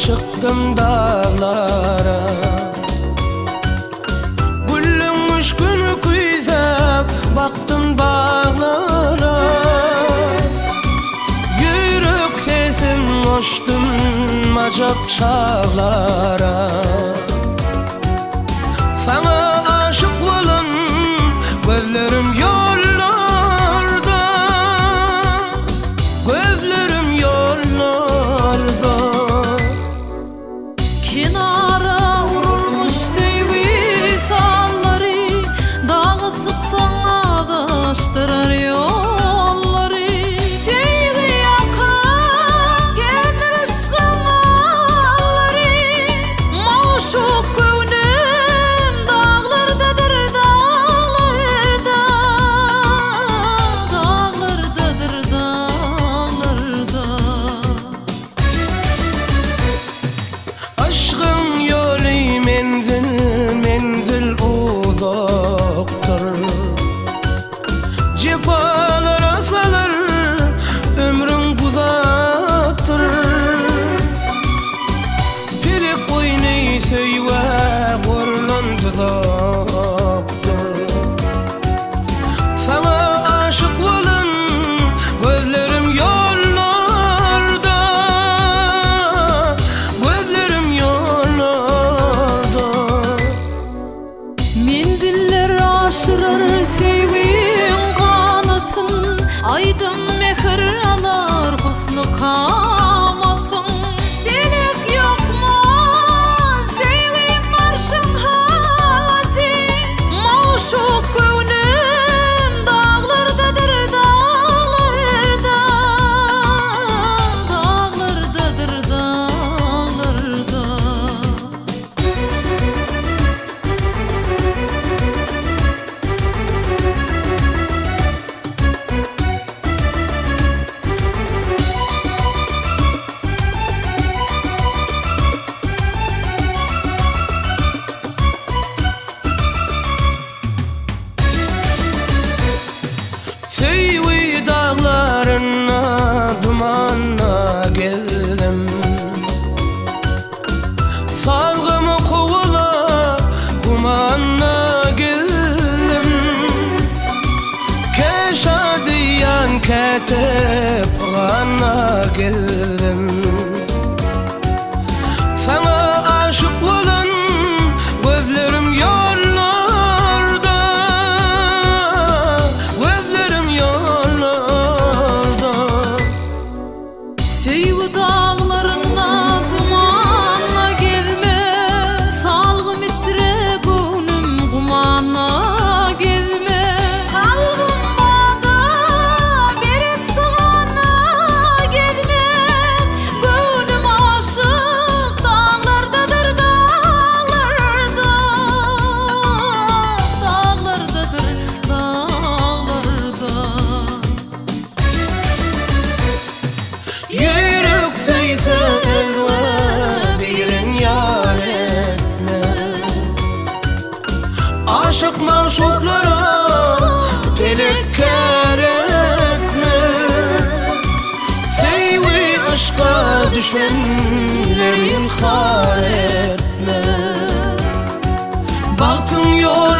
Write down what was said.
Çykdym daglara. Güllüň müşküni küýsäp bakdym baglara. Ýürek sesim goşdum ajap çaglara. Saňa aşyk bolan gözlerim ýollarda. Gözlerim ýollarda. Kenara urulmuş söýgi sallary, Daga çyksaň azaşdyrar ýollary. Söýgi ýakar kendir yşgyň allary, Magşuk göwnüm daglardadyr daglarda, Daglardadyr daglarda. Yşgyň ýoly menzil menzil uzakdyr. Jepalara salar ömrüň guzapdyr. Pelek oýny söýgä gurlan duzakdyr. Saňa aşyk bolan gözlerim ýollarda, Gözlerim ýollarda. Menziller aşyrar söýgiň ganatyn, Aýdym mähir alar husny kamatyň. Pelek ýokma söýgiň barşyn haty, Magşuk göwnüm daglardadyr daglarda, Daglardadyr daglarda. Söýgi daglarynda dumanla gezdim. Salgymy kowalap gumanla gezdim. Kä şadyýan käte pyganla gezdim. Saňa aşyk bolan gözlerim ýollarda, Gözlerim ýollarda. Söýgi daglarynda dumanla gezme, Salgym içre göwnüm gumanla gezme. Kalbym bada berip pygana gezme, Göwnüm aşyk daglardadyr daglarda, Daglardadyr daglarda. Ýürek söýse özge birin ýar etme. Aşyk magşuklara pelek kär etme. Söýgi yşka düşenleri inkar etme. Bagtyň ýoly.